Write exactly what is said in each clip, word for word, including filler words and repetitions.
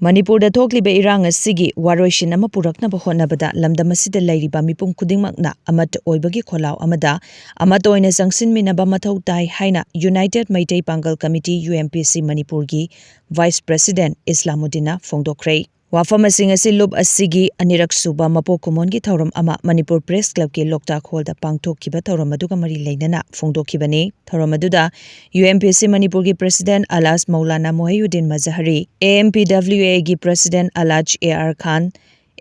ꯃꯅꯤꯄꯨꯔꯗ ꯊꯣꯛꯂꯤꯕ ꯏꯔꯥꯡ ꯑꯁꯤꯒꯤ ꯋꯥꯔꯣꯏꯁꯤꯟ ꯑꯃ ꯄꯨꯔꯛꯅꯕ ꯍꯣꯠꯅꯕꯗ ꯂꯝꯗꯝ ꯑꯁꯤꯗ ꯂꯩꯔꯤꯕ ꯃꯤꯄꯨꯝ ꯈꯨꯗꯤꯡꯃꯛꯅ ꯑꯃꯠꯇ ꯑꯣꯏꯕꯒꯤ ꯈꯣꯜꯂꯥꯎ ꯑꯃꯗ ꯑꯃꯠꯇ ꯑꯣꯏꯅ ꯆꯪꯁꯤꯟꯃꯤꯟꯅꯕ ꯃꯊꯧ ꯇꯥꯏ ꯍꯥꯏꯅ ꯌꯨꯅꯥꯏꯇꯦꯗ ꯃꯩꯇꯩ ꯄꯥꯡꯒꯜ committee, U M P C, ꯃꯅꯤꯄꯨꯔꯒꯤ ꯚꯥꯏꯁ ꯄ꯭ꯔꯦꯁꯤꯗꯦꯟꯠ ꯏꯁꯂꯥꯃꯨꯗꯤꯟꯅ ꯐꯣꯡꯗꯣꯛꯈ꯭ꯔꯦ꯫ ꯋꯥꯐꯝ ꯑꯁꯤꯡ ꯑꯁꯤ ꯂꯨꯞ ꯑꯁꯤꯒꯤ ꯑꯅꯤꯔꯛ ꯁꯨꯕ ꯃꯄꯣꯛ ꯀꯨꯝꯑꯣꯟꯒꯤ ꯊꯧꯔꯝ ꯑꯃ ꯃꯅꯤꯄꯨꯔ ꯄ꯭ꯔꯦꯁ ꯀ꯭ꯂꯕꯀꯤ ꯂꯣꯛꯇꯥꯛ ꯍꯣꯜꯗ ꯄꯥꯡꯊꯣꯛꯈꯤꯕ ꯊꯧꯔꯝ ꯑꯗꯨꯒ ꯃꯔꯤ ꯂꯩꯅꯅ ꯐꯣꯡꯗꯣꯛꯈꯤꯕꯅꯤ꯫ ꯊꯧꯔꯝ ꯑꯗꯨꯗ ꯌꯨ ꯑꯦꯝ ꯄꯤ ꯁꯤ ꯃꯅꯤꯄꯨꯔꯒꯤ president Alhaj Maulana Mohiuddin Mazhari, A M P W ꯑꯦꯒꯤ president Alhaj A R Khan,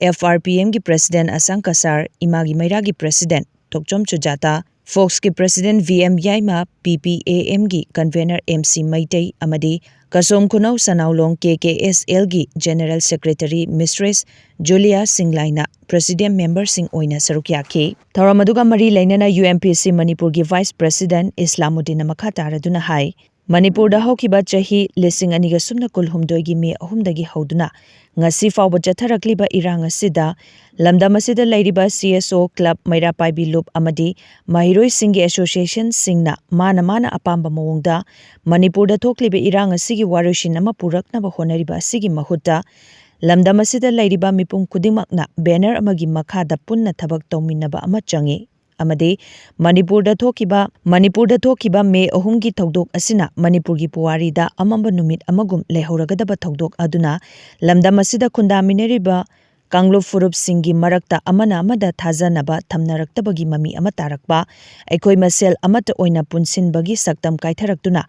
F R P ꯑꯦꯝꯒꯤ ꯄ꯭ꯔꯦꯁꯤꯗꯦꯟꯠ ꯑꯁꯥꯡ ꯀꯁꯥꯔ, ꯏꯃꯥꯒꯤ ꯃꯩꯔꯥꯒꯤ ꯄ꯭ꯔꯦꯁꯤꯗꯦꯟꯠ ꯊꯣꯛꯆꯣꯝ ꯆꯨꯖꯥꯇꯥ, ꯐꯣꯛꯁꯀꯤ president V M Yaima, P ꯄꯤ ꯑꯦ ꯑꯦꯝꯒꯤ ꯀꯟꯚꯦꯅꯔ ꯑꯦꯝ ꯁꯤ ꯃꯩꯇꯩ ꯑꯃꯗꯤ ꯀꯁꯣꯝ ꯈꯨꯅꯧ ꯁꯅꯥꯎꯂꯣꯡ ꯀꯦ ꯀꯦ ꯑꯦꯁ ꯑꯦꯜꯒꯤ ꯖꯦꯅꯔꯦꯜ ꯁꯦꯀ꯭ꯔꯦꯇꯔꯤ ꯃꯤꯁꯇ꯭ꯔꯦꯁ ꯖꯨꯂꯤꯌꯥ ꯁꯤꯡꯂꯥꯏꯅ ꯄ꯭ꯔꯦꯁꯤꯗꯦꯟꯠ ꯃꯦꯝꯕꯔꯁꯤꯡ ꯑꯣꯏꯅ ꯁꯔꯨꯛ ꯌꯥꯈꯤ꯫ ꯊꯧꯔꯝ ꯑꯗꯨꯒ ꯃꯔꯤ ꯂꯩꯅꯅ ꯌꯨ ꯑꯦꯝ ꯄꯤ ꯁꯤ ꯃꯅꯤꯄꯨꯔꯒꯤ ꯚꯥꯏꯁ ꯄ꯭ꯔꯦꯁꯤꯗꯦꯟꯠ ꯏꯁꯂꯥꯃꯨꯗꯤꯟꯅ ꯃꯈꯥ ꯇꯥꯔꯗꯨꯅ ꯍꯥꯏ, ꯃꯅꯤꯄꯨꯔꯗ ꯍꯧꯈꯤꯕ ꯆꯍꯤ ꯂꯤꯁꯤꯡ ꯑꯅꯤꯒ ꯁꯨꯞꯅ ꯀꯨꯟꯍꯨꯝꯗꯣꯏꯒꯤ ꯃꯦ ꯑꯍꯨꯝꯗꯒꯤ ꯍꯧꯗꯨꯅ ꯉꯁꯤ ꯐꯥꯎꯕ ꯆꯠꯊꯔꯛꯂꯤꯕ ꯏꯔꯥꯡ ꯑꯁꯤꯗ ꯂꯝꯗꯝ ꯑꯁꯤꯗ ꯂꯩꯔꯤꯕ ꯁꯤ ꯑꯦꯁ ꯑꯣ ꯀ꯭ꯂꯕ, ꯃꯩꯔꯥ ꯄꯥꯏꯕꯤ ꯂꯨꯞ ꯑꯃꯗꯤ ꯃꯍꯩꯔꯣꯏꯁꯤꯡꯒꯤ ꯑꯦꯁꯣꯁꯤꯌꯦꯁꯟꯁꯤꯡꯅ ꯃꯥꯅ ꯃꯥꯅ ꯑꯄꯥꯝꯕ ꯃꯑꯣꯡꯗ ꯃꯅꯤꯄꯨꯔꯗ ꯊꯣꯛꯂꯤꯕ ꯏꯔꯥꯡ ꯑꯁꯤꯒꯤ ꯋꯥꯔꯣꯏꯁꯤꯟ ꯑꯃ ꯄꯨꯔꯛꯅꯕ ꯍꯣꯠꯅꯔꯤꯕ ꯑꯁꯤꯒꯤ ꯃꯍꯨꯠꯇ ꯂꯝꯗꯝ ꯑꯁꯤꯗ ꯂꯩꯔꯤꯕ ꯃꯤꯄꯨꯝ ꯈꯨꯗꯤꯡꯃꯛꯅ ꯕꯦꯅꯔ ꯑꯃꯒꯤ ꯃꯈꯥꯗ ꯄꯨꯟꯅ ꯊꯕꯛ ꯇꯧꯃꯤꯟꯅꯕ ꯑꯃ ꯆꯪꯏ꯫ ꯑꯃꯗꯤ ꯃꯅꯤꯄꯨꯔꯗ ꯊꯣꯛꯈꯤꯕ, ꯃꯅꯤꯄꯨꯔꯗ ꯊꯣꯛꯈꯤꯕ ꯃꯦ ꯑꯍꯨꯝꯒꯤ ꯊꯧꯗꯣꯛ ꯑꯁꯤꯅ ꯃꯅꯤꯄꯨꯔꯒꯤ ꯄꯨꯋꯥꯔꯤꯗ ꯑꯃꯝꯕ ꯅꯨꯃꯤꯠ ꯑꯃꯒꯨꯝ ꯂꯩꯍꯧꯔꯒꯗꯕ ꯊꯧꯗꯣꯛ ꯑꯗꯨꯅ ꯂꯝꯗꯝ ꯑꯁꯤꯗ ꯈꯨꯟꯗꯥꯃꯤꯟꯅꯔꯤꯕ ꯀꯥꯡꯂꯨꯞ ꯐꯨꯔꯨꯞꯁꯤꯡꯒꯤ ꯃꯔꯛꯇ ꯑꯃꯅ ꯑꯃꯗ ꯊꯥꯖꯅꯕ ꯊꯝꯅꯔꯛꯇꯕꯒꯤ ꯃꯃꯤ ꯑꯃ ꯇꯥꯔꯛꯄ, ꯑꯩꯈꯣꯏ ꯃꯁꯦꯜ ꯑꯃꯠꯇ ꯑꯣꯏꯅ ꯄꯨꯟꯁꯤꯟꯕꯒꯤ ꯁꯛꯇꯝ ꯀꯥꯏꯊꯔꯛꯇꯨꯅ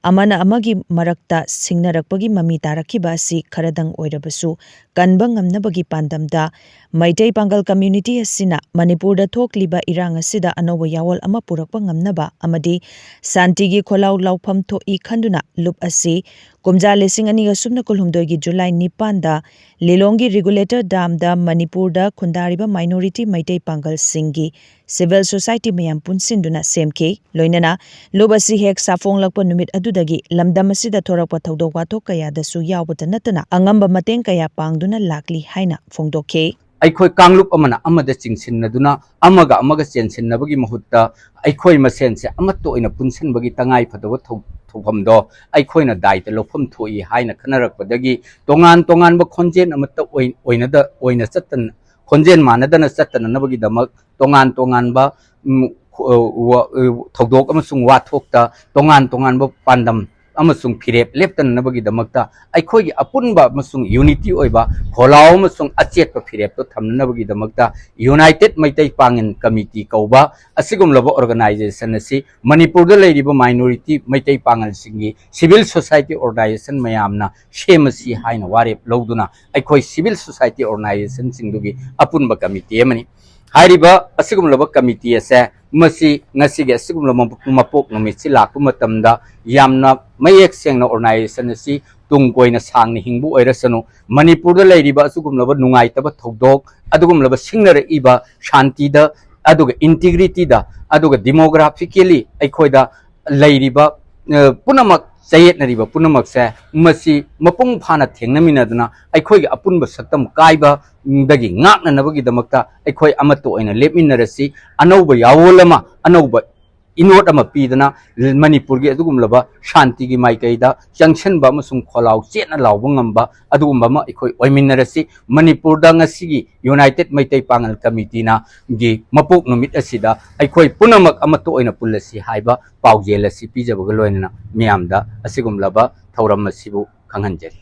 ꯑꯃꯅ ꯑꯃꯒꯤ ꯃꯔꯛꯇ ꯁꯤꯡꯅꯔꯛꯄꯒꯤ ꯃꯃꯤ ꯇꯥꯔꯛꯈꯤꯕ ꯑꯁꯤ ꯈꯔꯗꯪ ꯑꯣꯏꯔꯕꯁꯨ ꯀꯟꯕ ꯉꯝꯅꯕꯒꯤ ꯄꯥꯟꯗꯝꯗ ꯃꯩꯇꯩ ꯄꯥꯡꯒꯜ ꯀꯝꯃ꯭ꯌꯨꯅꯤꯇꯤ ꯑꯁꯤꯅ ꯃꯅꯤꯄꯨꯔꯗ ꯊꯣꯛꯂꯤꯕ ꯏꯔꯥꯡ ꯑꯁꯤꯗ ꯑꯅꯧꯕ ꯌꯥꯑꯣꯜ ꯑꯃ ꯄꯨꯔꯛꯄ ꯉꯝꯅꯕ ꯑꯃꯗꯤ ꯁꯥꯟꯇꯤꯒꯤ ꯈꯣꯜꯂꯥꯎ ꯂꯥꯎꯐꯝ ꯊꯣꯛꯏ ꯈꯟꯗꯨꯅ ꯂꯨꯞ ꯑꯁꯤ ꯀꯨꯝꯖꯥ ꯂꯤꯁꯤꯡ ꯑꯅꯤꯒ ꯁꯨꯞꯅ ꯀꯨꯟꯍꯨꯝꯗꯣꯏꯒꯤ ꯖꯨꯂꯥꯏ ꯅꯤꯄꯥꯟꯗ ꯂꯤꯂꯣꯡꯒꯤ ꯔꯤꯒꯨꯂꯦꯇꯔ ꯗꯥꯝꯗ ꯃꯅꯤꯄꯨꯔꯗ ꯈꯨꯟꯗꯥꯔꯤꯕ ꯃꯥꯏꯅꯣꯔꯤꯇꯤ ꯃꯩꯇꯩ ꯄꯥꯡꯒꯜꯁꯤꯡꯒꯤ ꯁꯤꯚꯤꯜ ꯁꯣꯁꯥꯏꯇꯤ ꯃꯌꯥꯝ ꯄꯨꯟꯁꯤꯟꯗꯨꯅ ꯁꯦꯝꯈꯤ꯫ ꯂꯣꯏꯅꯅ ꯂꯨꯞ ꯑꯁꯤ ꯍꯦꯛ ꯁꯥꯐꯣꯡꯂꯛꯄ ꯅꯨꯃꯤꯠ ꯑꯗꯨꯗꯒꯤ ꯂꯝꯗꯝ ꯑꯁꯤꯗ ꯊꯣꯔꯛꯄ ꯊꯧꯗꯣꯛ ꯋꯥꯊꯣꯛ ꯀꯌꯥꯗꯁꯨ ꯌꯥꯎꯕꯇ ꯅꯠꯇꯅ ꯑꯉꯝꯕ ꯃꯇꯦꯡ ꯀꯌꯥ ꯄꯥꯡꯗꯨꯅ ꯂꯥꯛꯂꯤ ꯍꯥꯏꯅ ꯐꯣꯡꯗꯣꯛꯈꯤ꯫ ꯑꯩꯈꯣꯏ ꯀꯥꯡꯂꯨꯞ ꯑꯃꯅ ꯑꯃꯗ ꯆꯤꯡꯁꯤꯟꯅꯗꯨꯅ ꯑꯃꯒ ꯑꯃꯒ ꯆꯦꯟꯁꯤꯟꯅꯕꯒꯤ ꯃꯍꯨꯠꯇ ꯑꯩꯈꯣꯏ ꯃꯁꯦꯟꯁꯦ ꯑꯃꯠꯇ ꯑꯣꯏꯅ ꯄꯨꯟꯁꯤꯟꯕꯒꯤ ꯇꯉꯥꯏ ꯐꯗꯕ ꯊꯧ-, ꯊꯣꯛꯐꯝꯗꯣ ꯑꯩꯈꯣꯏꯅ ꯗꯥꯏꯇ ꯂꯧꯐꯝ ꯊꯣꯛꯏ ꯍꯥꯏꯅ ꯈꯟꯅꯔꯛꯄꯗꯒꯤ ꯇꯣꯉꯥꯟ ꯇꯣꯉꯥꯟꯕ ꯈꯣꯟꯖꯦꯜ ꯑꯃꯠꯇ ꯑꯣꯏ-, ꯑꯣꯏꯅꯗ-, ꯑꯣꯏꯅ ꯆꯠꯇꯅ, ꯈꯣꯟꯖꯦꯜ ꯃꯥꯟꯅꯗꯅ ꯆꯠꯇꯅꯅꯕꯒꯤꯗꯃꯛ ꯇꯣꯉꯥꯟ ꯇꯣꯉꯥꯟꯕ, ꯎꯝ, ꯈꯣ-, ꯋꯥ-, ꯊꯧꯗꯣꯛ ꯑꯃꯁꯨꯡ ꯋꯥꯊꯣꯛꯇ ꯇꯣꯉꯥꯟ ꯇꯣꯉꯥꯟꯕ ꯄꯥꯟꯗꯝ ꯑꯃꯁꯨꯡ ꯐꯤꯔꯦꯞ ꯂꯦꯞꯇꯅꯅꯕꯒꯤꯗꯃꯛꯇ ꯑꯩꯈꯣꯏꯒꯤ ꯑꯄꯨꯟꯕ ꯑꯃꯁꯨꯡ unity ꯑꯣꯏꯕ ꯈꯣꯜꯂꯥꯎ ꯑꯃꯁꯨꯡ ꯑꯆꯦꯠꯄ ꯐꯤꯔꯦꯞꯇꯣ ꯊꯝꯅꯅꯕꯒꯤꯗꯃꯛꯇ United ꯃꯩꯇꯩ ꯄꯥꯉꯜ ꯀꯃꯤꯇꯤ ꯀꯧꯕ ꯑꯁꯤꯒꯨꯝꯂꯕ organization ꯑꯁꯤ ꯃꯅꯤꯄꯨꯔꯗ ꯂꯩꯔꯤꯕ minority Meitei ꯄꯥꯉꯜꯁꯤꯡꯒꯤ civil society organization ꯃꯌꯥꯝꯅ ꯁꯦꯝꯃꯁꯤ ꯍꯥꯏꯅ ꯋꯥꯔꯦꯞ ꯂꯧꯗꯨꯅ ꯑꯩꯈꯣꯏ civil society organizationꯁꯤꯡꯗꯨꯒꯤ ꯑꯄꯨꯟꯕ ꯀꯃꯤꯇꯤ ꯑꯃꯅꯤ꯫ ꯍꯥꯏꯔꯤꯕ ꯑꯁꯤꯒꯨꯝꯂꯕ ꯀꯃꯤꯇꯤ ꯑꯁꯦ ꯃꯁꯤ ꯉꯁꯤꯒꯤ ꯑꯁꯤꯒꯨꯝꯂꯕ ꯃꯄꯣꯛ ꯅꯨꯃꯤꯠꯁꯤ ꯂꯥꯛꯄ ꯃꯇꯝꯗ ꯌꯥꯝꯅ ꯃꯌꯦꯛ ꯁꯦꯡꯅ organization ꯑꯁꯤ ꯇꯨꯡ ꯀꯣꯏꯅ ꯁꯥꯡꯅ ꯍꯤꯡꯕ ꯑꯣꯏꯔꯁꯅꯨ, ꯃꯅꯤꯄꯨꯔꯗ ꯂꯩꯔꯤꯕ ꯑꯁꯤꯒꯨꯝꯂꯕ ꯅꯨꯡꯉꯥꯏꯇꯕ ꯊꯧꯗꯣꯛ, ꯑꯗꯨꯒꯨꯝꯂꯕ ꯁꯤꯡꯅꯔꯛꯏꯕ ꯁꯥꯟꯇꯤꯗ, ꯑꯗꯨꯒ integrityꯗ, ꯑꯗꯨꯒ demographically ꯑꯩꯈꯣꯏꯗ ꯂꯩꯔꯤꯕ, ꯑ, ꯄꯨꯝꯅꯃꯛ, ꯆꯌꯦꯠꯅꯔꯤꯕ ꯄꯨꯝꯅꯃꯛꯁꯦ ꯃꯁꯤ ꯃꯄꯨꯡ ꯐꯥꯅ ꯊꯦꯡꯅꯃꯤꯟꯅꯗꯨꯅ ꯑꯩꯈꯣꯏꯒꯤ ꯑꯄꯨꯟꯕ ꯁꯛꯇꯝ ꯀꯥꯏꯕꯗꯒꯤ ꯉꯥꯛꯅꯅꯕꯒꯤꯗꯃꯛꯇ ꯑꯩꯈꯣꯏ ꯑꯃꯠꯇ ꯑꯣꯏꯅ ꯂꯦꯞꯃꯤꯟꯅꯔꯁꯤ꯫ ꯑꯅꯧꯕ ꯌꯥꯑꯣꯜ ꯑꯃ, ꯑꯅꯧꯕ ꯏꯅꯣꯠ ꯑꯃ ꯄꯤꯗꯨꯅ ꯃꯅꯤꯄꯨꯔꯒꯤ ꯑꯗꯨꯒꯨꯝꯂꯕ ꯁꯥꯟꯇꯤꯒꯤ ꯃꯥꯏꯀꯩꯗ ꯆꯪꯁꯤꯟꯕ ꯑꯃꯁꯨꯡ ꯈꯣꯜꯂꯥꯎ ꯆꯦꯠꯅ ꯂꯥꯎꯕ ꯉꯝꯕ ꯑꯗꯨꯒꯨꯝꯕ ꯑꯃ ꯑꯩꯈꯣꯏ ꯑꯣꯏꯃꯤꯟꯅꯔꯁꯤ꯫ ꯃꯅꯤꯄꯨꯔꯗ ꯉꯁꯤꯒꯤ United ꯃꯩꯇꯩ ꯄꯥꯉꯜ ꯀꯃꯤꯇꯤꯅ ꯒꯤ ꯃꯄꯣꯛ ꯅꯨꯃꯤꯠ ꯑꯁꯤꯗ ꯑꯩꯈꯣꯏ ꯄꯨꯝꯅꯃꯛ ꯑꯃꯠꯇ ꯑꯣꯏꯅ ꯄꯨꯜꯂꯁꯤ ꯍꯥꯏꯕ ꯄꯥꯎꯖꯦꯜ ꯑꯁꯤ ꯄꯤꯖꯕꯒ ꯂꯣꯏꯅꯅ ꯃꯤꯌꯥꯝꯗ ꯑꯁꯤꯒꯨꯝꯂꯕ ꯊꯧꯔꯝ ꯑꯁꯤꯕꯨ ꯈꯪꯍꯟꯖꯔꯤ꯫